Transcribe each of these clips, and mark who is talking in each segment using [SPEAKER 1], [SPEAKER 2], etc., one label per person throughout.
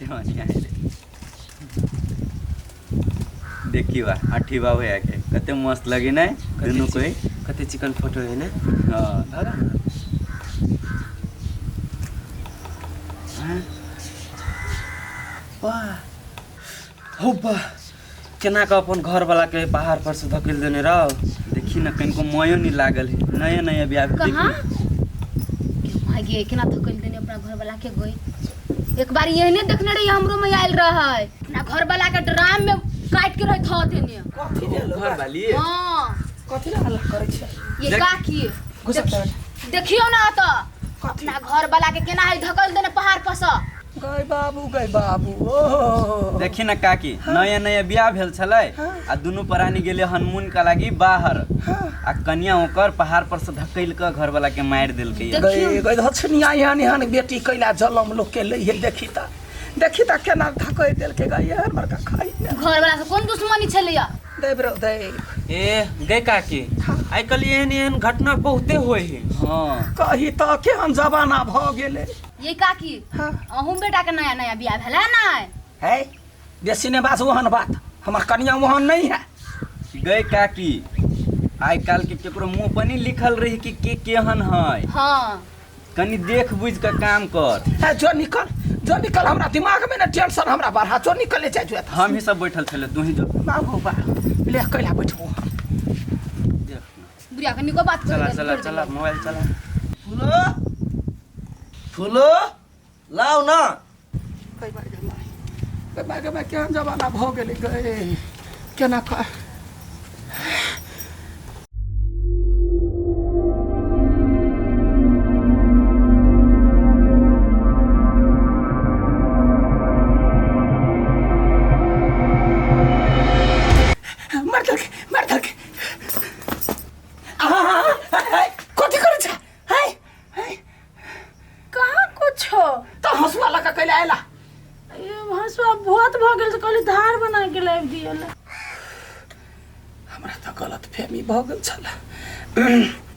[SPEAKER 1] कते बढ़िया है देखी बा अठी बा भैया के कते मस्त लगे ने दुनू कोई।
[SPEAKER 2] कते चिकन फोटो है ने।
[SPEAKER 1] हाँ।
[SPEAKER 2] भागा ना।
[SPEAKER 1] हाँ?
[SPEAKER 2] वाह हो वाह, केना के अपन घर वाला के पहाड़ पर से धकेल देने रहो।
[SPEAKER 1] देखी ना कनिको मयो नहीं लागल है, नया नया ब्याह भेल,
[SPEAKER 3] कहाँ?
[SPEAKER 1] देखी।
[SPEAKER 3] भागे केना धकेल देने अपना घर वाला के गई। एक बार एहने देखने रही हमरो में आयल रहे, अपना घर वाला के ड्राम में काट के रहे धो देने।
[SPEAKER 4] कथी भेल?
[SPEAKER 1] घर वाली?
[SPEAKER 3] हाँ।
[SPEAKER 4] कथी ला हल्ला करै छै?
[SPEAKER 3] ये
[SPEAKER 1] देख-
[SPEAKER 3] का किए?
[SPEAKER 4] घुसक
[SPEAKER 3] देखि- देखियो ना तो
[SPEAKER 4] कथी?
[SPEAKER 3] अपना घर वाला के केना है धकेल देने पहाड़ पर से।
[SPEAKER 4] गई बाबू, गई बाबू, ओ
[SPEAKER 1] देखी ना काकी, नया नया ब्याह भेल छलै आ दुनू प्राणी गेले हनीमून के लागी बाहर आ कनिया ओकर पहाड़ पर से धकेल के घर वाला के मारि देलकै।
[SPEAKER 3] देख-
[SPEAKER 4] गई गई धछनिया, एहन एहन बेटी कैला जलम लोग के लै है। देखी ता, देखी ता केना धकेल देलकै। गई एहन बड़का खाई ने।
[SPEAKER 3] घर वाला से कोन दुश्मनी छलैया?
[SPEAKER 4] देव रो देव।
[SPEAKER 2] ए गई काकी, आइ काल्हि एहन एहन घटना बहुते होय है।
[SPEAKER 1] हाँ।
[SPEAKER 4] कही तऽ केहन जमाना भऽ गेलै।
[SPEAKER 3] ये काकी,
[SPEAKER 4] हाँ।
[SPEAKER 3] अहूँ बेटा के नया नया बियाह भेला ना?
[SPEAKER 4] है बेसी ने बात ओहन बात, हमर कनिया ओहन नहीं है।
[SPEAKER 1] गई काकी, आइ काल्हि के केकरो मुंह पर नहीं लिखल रही कि के केहन है।
[SPEAKER 3] हाँ।
[SPEAKER 1] कनी देख बुझ के काम कर।
[SPEAKER 4] है जो निकल, जो निकल, हमरा दिमाग में ना टेंशन हमरा बढ़ा, जो निकले जाए जो।
[SPEAKER 1] हम ही सब बैठल छले, तू ही जो।
[SPEAKER 4] बाबू बा ले कैला बैठबो हम।
[SPEAKER 1] देख ना।
[SPEAKER 3] बुढ़िया के निको बात
[SPEAKER 2] चला
[SPEAKER 3] कर।
[SPEAKER 2] चला चला, मोबाइल चला।
[SPEAKER 5] फूलो फूलो लाओ ना।
[SPEAKER 4] गई माय गे माय, गई माय गे माय, केहन जमाना भऽ गेलै गई, केना कऽ मार देलकै, मार देलकै। आहा, कथी करै छै? है है
[SPEAKER 6] कहाँ कुछ हो?
[SPEAKER 4] तऽ हँसुआ लऽ कऽ कैला आयला?
[SPEAKER 6] ये हंसुआ बहुत भऽ गेल तऽ कहली धार बना के लाबि दिअ ला।
[SPEAKER 4] हमरा तऽ गलत फहमी भऽ गेल छल।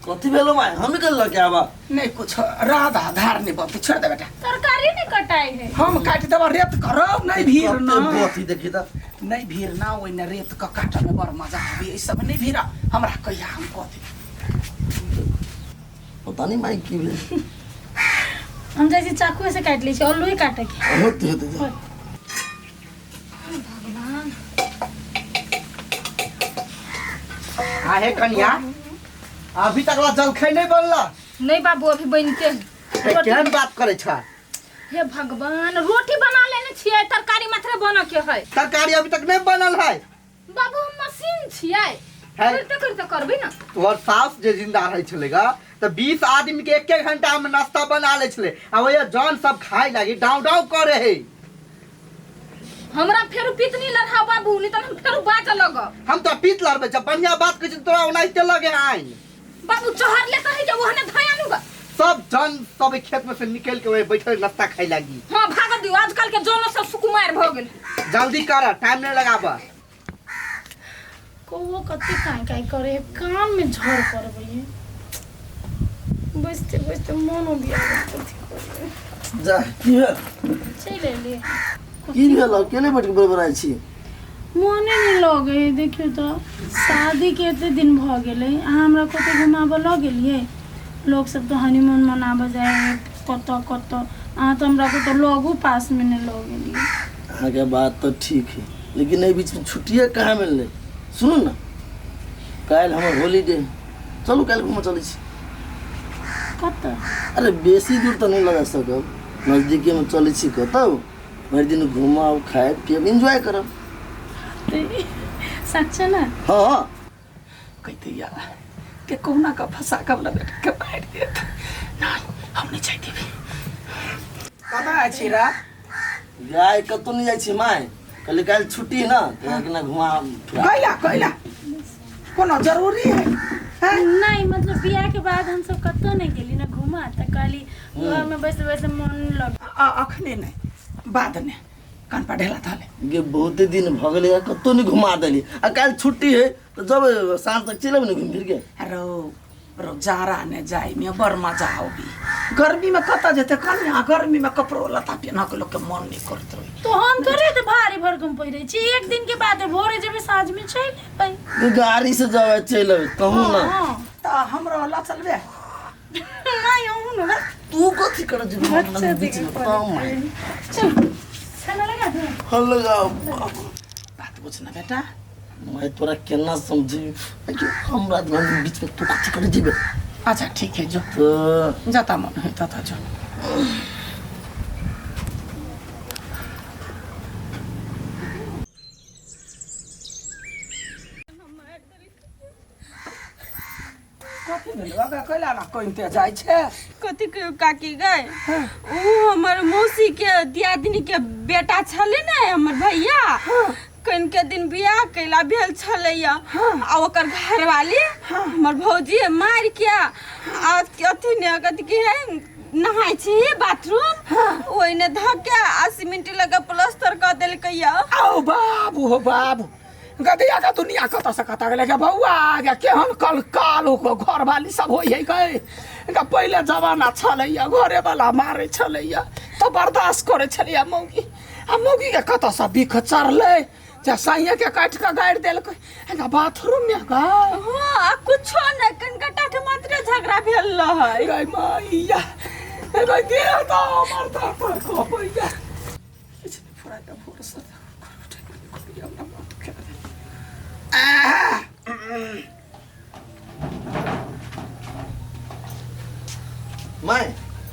[SPEAKER 5] कथी भेलो माय? हम निकल लके आबा।
[SPEAKER 4] नहीं कुछ, राधा धार नहीं बनते, छोड़ दे बेटा।
[SPEAKER 6] तरकारी नहीं कटाई है।
[SPEAKER 4] हम काटि देबऽ, रेत करब नहीं भीड़ ना।
[SPEAKER 5] कथी देखी त?
[SPEAKER 4] नहीं भीड़ ना, ओहिने रेत कऽ काटऽ में बड़ मजा आबी। ई सब नहीं भीड़, हमरा कहिया हम कऽ देब।
[SPEAKER 5] पता नहीं माई की भेल।
[SPEAKER 6] हम जाइ छी चाकू से काटि लै छी, आलूए काटे के।
[SPEAKER 5] होते होते जा।
[SPEAKER 3] भगवान।
[SPEAKER 7] आहे कनिया, अभी तक ला जलखै नहीं बनला?
[SPEAKER 6] नहीं बाबू, अभी बनते है।
[SPEAKER 7] हे, केहन बात करे छा?
[SPEAKER 6] हे भगवान, रोटी बना लेने छियै, तरकारी मात्र बन के है।
[SPEAKER 7] तरकारी अभी तक नहीं बनल है?
[SPEAKER 6] बाबू, हम मशीन छियै?
[SPEAKER 7] है।
[SPEAKER 6] करते करते करबै ना।
[SPEAKER 7] तोहर सास जे जिंदा रहे छलेगा तऽ 20 आदमी के एक एक घंटा में नाश्ता बना ले छले, आ वही जन सब खाए लागी डाव डाव करे है।
[SPEAKER 6] हमरा फेर पितनी लड़ाओ बाबू, नहीं तो हम फेर बाज लगब।
[SPEAKER 7] हम तो पीत लड़बे, जब बढ़िया बात कहै छी तोरा ओनाहिते लगे आइन।
[SPEAKER 6] बाबू चहर ले कहे जे ओहने धयानुगा।
[SPEAKER 7] सब जन सब एहि खेत में से निकल के वही बैठल नाश्ता खाए लागी।
[SPEAKER 6] हाँ भाग दियो, आजकल के जनो सब सुकुमार भ गेल।
[SPEAKER 7] जल्दी कर, टाइम नहीं लगाब।
[SPEAKER 6] कौओ कते काँय काँय करे है, कान में झड़ पड़बै है। बैसते बैसते मन उबिया गेल, कथी करबै।
[SPEAKER 5] जा की भेल?
[SPEAKER 6] चलि एलियै।
[SPEAKER 5] की भेल? अकेले बैठ के बड़बड़ाइ छी?
[SPEAKER 6] मोने नहि लगै है। देखियौ तऽ शादीके एते दिन भऽ गेलै, अहाँ हमरा कतौ घुमाबऽ लऽ गेलियै? लोक सब तऽ हनीमून मनाबऽ जाइ है कतऽ कतऽ, अहाँ तऽ हमरा कतौ लगो पासमे नहि लऽ गेलियै।
[SPEAKER 5] अहाँके बात तऽ ठीक है, लेकिन एहि बीचमे छुट्टिए कहाँ मिललै। सुनू ने, काल्हि हमर होलीडे है, चलू काल्हि घूमऽ चलै छी।
[SPEAKER 6] कतऽ?
[SPEAKER 5] अरे बेसी दूर तऽ नहि लगा सकब, नजदीकेमे चलै छी कतौ, भरि दिन घूमब, खायब पियब, एन्जॉय करब।
[SPEAKER 6] सच्चे ने?
[SPEAKER 5] हाँ।
[SPEAKER 4] कहते या के कहुना का फंसा के अपना बेटा के मारि देत ना, हम नहीं चाहते भी। कतऽ छी रा?
[SPEAKER 5] गाय कतौ नहि जाइ छी माय, कहली काल्हि छुट्टी है ना तऽ यहाँ केना घुमा फिरा।
[SPEAKER 4] कैला कैला कोनो जरूरी है? हैं?
[SPEAKER 6] नहीं, मतलब बियाह के बाद हम सब कतौ नहीं गेली ना घूमा, तऽ कहली घर में बैसे बैसे मन लग।
[SPEAKER 4] अखने नहीं, बाद में कान पर ढेला थाले।
[SPEAKER 5] गे बहुते दिन भऽ गेलै यार, कतौ नहि घुमा देली, आ काल्हि छुट्टी है तऽ जब साँझ तक चलि अयबै ने घुमि फिर के।
[SPEAKER 4] अरे रो जाड़ा ने जाय में बड़ मजा आबी गर्मी में कतऽ जेतै कनिया गर्मी में कपड़ो लत्ता पेन्ह के लोग के मन नहीं करत रहे।
[SPEAKER 6] तो हम थोड़े तो भारी भरकम पहिरे छी, एक दिन के बाद भोरे जेबै साँझ में चलि एबै।
[SPEAKER 5] गाड़ी से जावे चलि अबै कहू ना।
[SPEAKER 6] हाँ।
[SPEAKER 4] तऽ हमरो लऽ चलबे?
[SPEAKER 6] नहीं अहूँ ना।
[SPEAKER 5] तू कथी कर जेबी
[SPEAKER 6] अच्छा
[SPEAKER 5] बीच में तम है।
[SPEAKER 6] चल खाना लगा दे।
[SPEAKER 5] हाँ लगाओ।
[SPEAKER 4] बात बुझ ना बेटा।
[SPEAKER 5] मैं तोरा केना समझी कि हमरा दिमाग बीच में तू कथी कर जेबे।
[SPEAKER 4] अच्छा ठीक है जो
[SPEAKER 5] तो
[SPEAKER 4] जता मन है तता जो। कथी भेल अगा कैला ना कहिते जाइ छै?
[SPEAKER 8] कथी कहियो काकी गए, उ हमर मौसी के दियादनी के बेटा छलै ने हमर भैया, कनिके दिन बियाह कैला भेल छलैया आ ओकर घरवाली हमर भौजी मारि के आ अथी ने कथी की है नहाय छी बाथरूम ओहिने धऽ के आ सीमेंट लगा प्लास्टर कऽ देलकैया।
[SPEAKER 4] आओ बाबू हो बाबू गदिया का दुनिया कतऽ से कतऽ गेलै गे बौआ, गे केहन कल काल हो घरवाली सब होइ है गे। गे पहिले जमाना छलैया घरे वाला मारै छलैया तऽ बर्दाश्त करै छलैया मौगी, आ मौगी के कतऽ से बिख चढ़लै जे साइये के काटि कऽ गाड़ि देलकै गे बाथरूम में गे।
[SPEAKER 8] हाँ आ कुछो नहि, कनिकटा के मात्रे झगड़ा भेल रहै।
[SPEAKER 4] गे मैया गे देह तऽ हमर तऽ पर कपैया। फुराइ तऽ भोर से
[SPEAKER 5] माय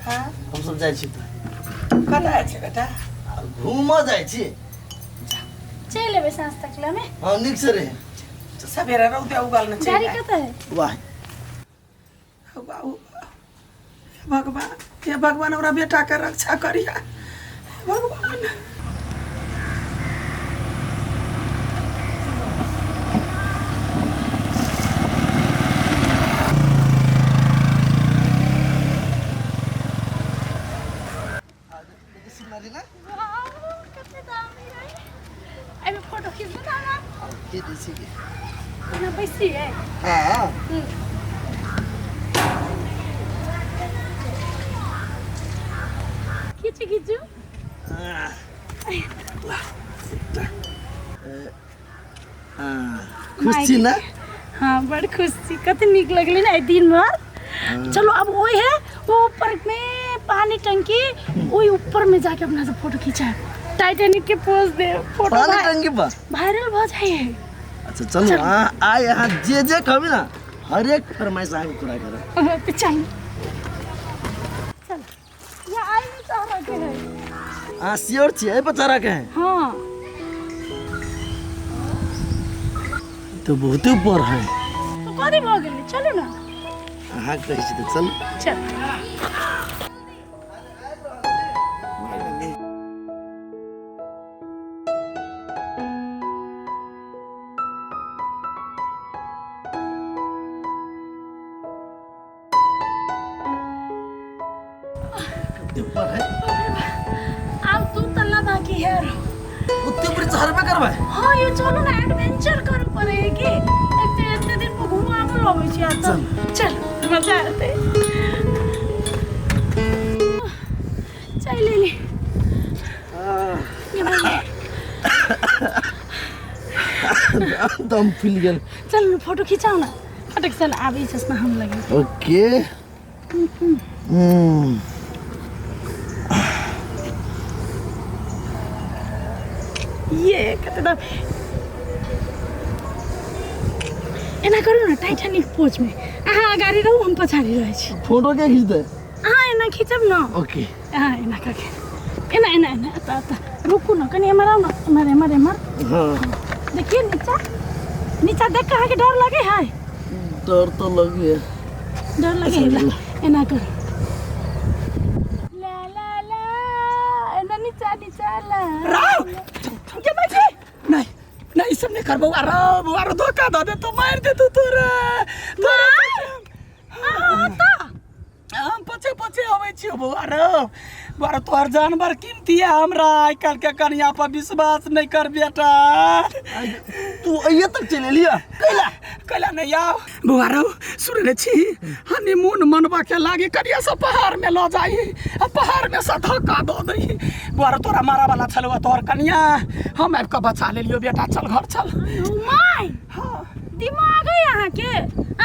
[SPEAKER 4] हाँ
[SPEAKER 5] हम सब जाइ छी।
[SPEAKER 4] कतऽ जाइ छी बेटा?
[SPEAKER 5] घूमऽ जाइ छी।
[SPEAKER 6] चलि एबै साँझ तक ला में।
[SPEAKER 5] हाँ नीक से रहे।
[SPEAKER 4] सवेरे रौदे उगल ने
[SPEAKER 6] गाड़ी
[SPEAKER 4] चलि।
[SPEAKER 6] कतऽ है?
[SPEAKER 5] वाह
[SPEAKER 4] बाबू भगवान, हे भगवान हमरा बेटा के रक्षा करिया भगवान।
[SPEAKER 6] कते दामी है, एहिमे फोटो खींच ना हमरा।
[SPEAKER 5] के दै छी के?
[SPEAKER 6] एना बैसिए।
[SPEAKER 5] हाँ
[SPEAKER 6] खींचू खींचू।
[SPEAKER 5] खुश छी ना?
[SPEAKER 6] हाँ बड़ खुश छी, कते नीक लगलै ने आइ दिन भर। चलो अब ओहि है वो ऊपर में पानी टंकी, ओहि ऊपर में जाके अपना सब फोटो खिंचाएब, टाइटैनिक के पोज दे फोटो
[SPEAKER 5] पानी टंकी पर
[SPEAKER 6] वायरल भऽ जाइ है।
[SPEAKER 5] अच्छा चलू अहाँ आइ अहाँ जे जे कहबी ना हर एक फरमाइश अहाँके पूरा करब।
[SPEAKER 6] तऽ चल चल या आई में चढ़ के है।
[SPEAKER 5] अहाँ श्योर छी एहि पर चढ़ऽ के है?
[SPEAKER 6] हाँ
[SPEAKER 5] तो बहुते ऊपर है।
[SPEAKER 6] तो कथी भऽ गेलै, चलू ना।
[SPEAKER 5] अहाँ कहै छी तऽ चलू।
[SPEAKER 6] चल
[SPEAKER 5] ऊपर है।
[SPEAKER 6] आब तू तल्ला बाकी है।
[SPEAKER 5] ओते ऊपर चढ़बे करबै?
[SPEAKER 6] हाँ ये चलो ना एडवेंचर करे पड़ेगी, एक तो एते दिन पर घुमाबऽ लगै छी आ तऽ चल मजा आते। चल ले
[SPEAKER 5] दम फूलि गेल।
[SPEAKER 6] चल ना फोटो खिंचाओ ना, फोटो खिंचा आबै चश्मा हम लगे।
[SPEAKER 5] ओके
[SPEAKER 6] ये कते दाम। एना करू ना टाइटैनिक पोज में अहाँ अगाडि रहू हम पछाडि रहै छी।
[SPEAKER 5] फोटो के खींचतै?
[SPEAKER 6] अहाँ एना खिचब न।
[SPEAKER 5] ओके
[SPEAKER 6] अहाँ एना करके एना एना एना एता एता रुकू न कनि एम्हर आउ न, एम्हर एम्हर एम्हर।
[SPEAKER 5] हाँ
[SPEAKER 6] देखिए नीचा नीचा देख के अहाँके डर लगे है?
[SPEAKER 5] डर तो लगे।
[SPEAKER 6] डर लगे है? एना कर ला ला ला एना नीचा नीचा ला।
[SPEAKER 4] राव के बैठे नहीं नहीं ई सब नहीं कर बौआ, राव बौआ रो धोखा दऽ दे तो मारि देतौ तोरा तोरा। हम पछे पछे अबै छियौ बौआ रौ, बौआ रौ तोहर जानवर कीमती है, हमरा आइ काल्हि के कनिया पर विश्वास नहीं कर बेटा।
[SPEAKER 5] तू अइये तक चलि एलियै कैला?
[SPEAKER 4] कैला नहीं आओ बौआ रौ सुनने छी हनीमून मनबा के लागी करिया से पहाड़ में लऽ जाई आ पहाड़ में से धक्का दऽ दही बौआ रौ तोरा मारा वाला छलौ तोहर कनिया हम आबि कऽ बचा लेलियौ बेटा चल घर चल
[SPEAKER 6] माय
[SPEAKER 4] हाँ
[SPEAKER 6] दिमाग है अहाँके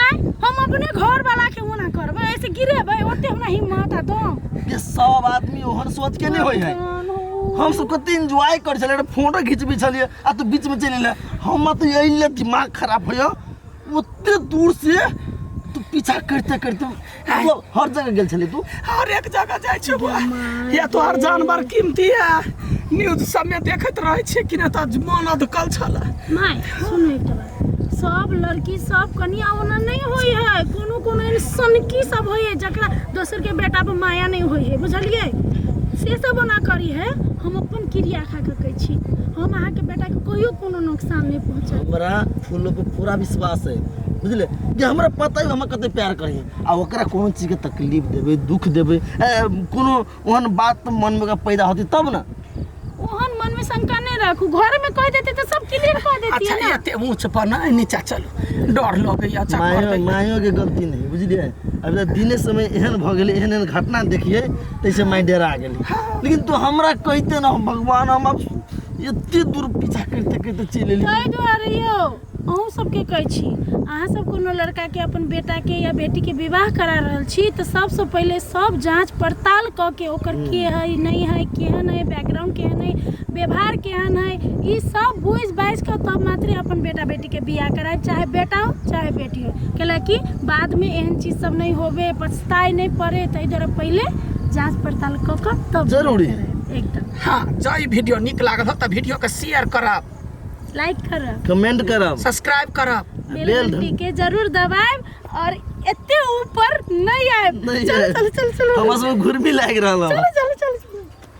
[SPEAKER 6] आँय हम अपने घर वाला के ओना करबै ऐसे गिरेबै ओते हमरा हिम्मत आ दम
[SPEAKER 5] ये सब आदमी ओहन सोच के नहीं होई है हम सब कते एंजॉय कर छलियै फोटो घिचबी छलियै आ तू बीच में चलि एलै हमरा तऽ एहि ले दिमाग खराब होइए ओते दूर से तू पीछा करते करते मतलब हर जगह गेल छली तू
[SPEAKER 4] हर एक जगह जाइ छै बौआ ये तोहर जानवर कीमती है न्यूज सबमे देखैत रहै छियै कि नहि तऽ मन अधकल छल
[SPEAKER 6] माय सुनू एकटा बात सब लड़की सब कनिया ओना नहीं होई है कोनो कोनो एहन सनकी सब होई है जकरा दोसर के बेटा पर माया नहीं होई है बुझलियै से सब ओना करी है हम अपन क्रिया खा के कहै छी हम अहाँके बेटाके कहियो कोनो नुकसान नहीं पहुँचाएब
[SPEAKER 5] हमरा फूलो पे पूरा विश्वास है बुझले जे हमरा पता है हमरा कते प्यार करी आ ओकरा कोनो चीज के तकलीफ देबै दुख देबै कोनो ओहन बात मन में पैदा होती तब ना
[SPEAKER 6] ओहन मन में शंका नहीं राखू घर में कह देते तो सब क्लियर कर देती
[SPEAKER 4] अच्छा
[SPEAKER 6] है ना
[SPEAKER 4] एते ऊँच पर नहीं नीचा चलू डर लगैया अच्छा
[SPEAKER 5] मायो मायो के गलती नहीं बुझलियै अभी तऽ दिने समय एहन भऽ गेलै एहन एहन घटना देखियै ताहिसँ माय डेरा गेलै लेकिन तू हमरा कहिते ना भगवान हम आब एते दूर पीछा करिते करिते चलि एली
[SPEAKER 6] ताहि दुआरे यौ अहूँ सबके कहै छी अहाँ सब कोनो लड़काके अपन बेटाके या बेटीके विवाह करा रहल छी तऽ सबसँ पहिले सब जाँच पड़ताल कऽ के ओकर के है नहि है केहन है बैकग्राउंड केहन है व्यवहार केहन है ई सब बुझि बाझि कऽ तब मात्रे अपन बेटा बेटीके बियाह करायब चाहे बेटा हो चाहे बेटी हो कैलाकि बादमे एहन चीज सब नहि होबे पछताए नहि पड़े ताहि दुआरे पहिले जाँच पड़ताल कऽ कऽ तब बियाह
[SPEAKER 5] जरूरी।
[SPEAKER 6] करायब एकदम
[SPEAKER 4] हाँ जँ ई वीडियो नीक लागल हो तऽ वीडियो के शेयर करब
[SPEAKER 6] लाइक करब
[SPEAKER 5] कमेंट करब
[SPEAKER 4] सब्सक्राइब करब
[SPEAKER 6] बेल
[SPEAKER 5] बेल
[SPEAKER 6] घंटी के जरूर दबाएब और एते ऊपर नहीं आएब
[SPEAKER 5] नहीं
[SPEAKER 6] चल
[SPEAKER 5] आएब।
[SPEAKER 6] चल चल चलो
[SPEAKER 5] हमरा सब घुर्मी लागि रहल है
[SPEAKER 6] चलो चलो।